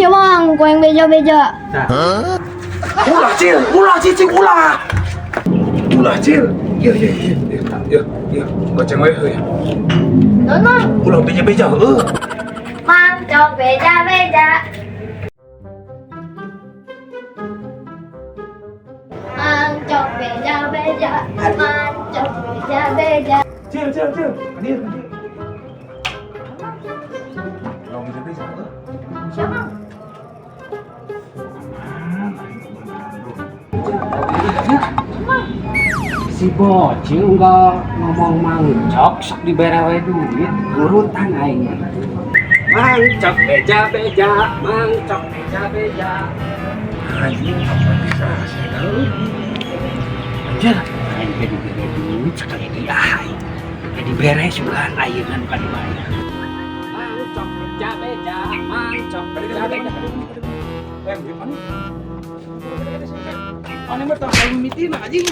Sia, Mang, ku aing beja-beja. Ulah, Cil, ulah, cicing, ulah. Ulah, Cil. Iya, iya. Goceng we heuh ya. Naon, Mang? Ulah beja-beja heuh. Mang Cok beja-beja. Mang Cok beja-beja. Mang Cok beja-beja. Cil, Cil, Cil. Hadir, hadir. Ulah beja-beja heuh. Siapa, Mang? Mang. Si bocil enggak ngomong mangcok, sok dibere we duit, nurutan aing mah. Mangcok beja beja, mangcok beja beja. Anjing, apa bisa saya tahu. Anjir, aing teh dibere duit sekali dia aing. Teh dibere sugan ayeuna nu dibayar. Mangcok beja beja, mangcok beja beja. Eh, mana? Mana mah tahu mimitina, anjing.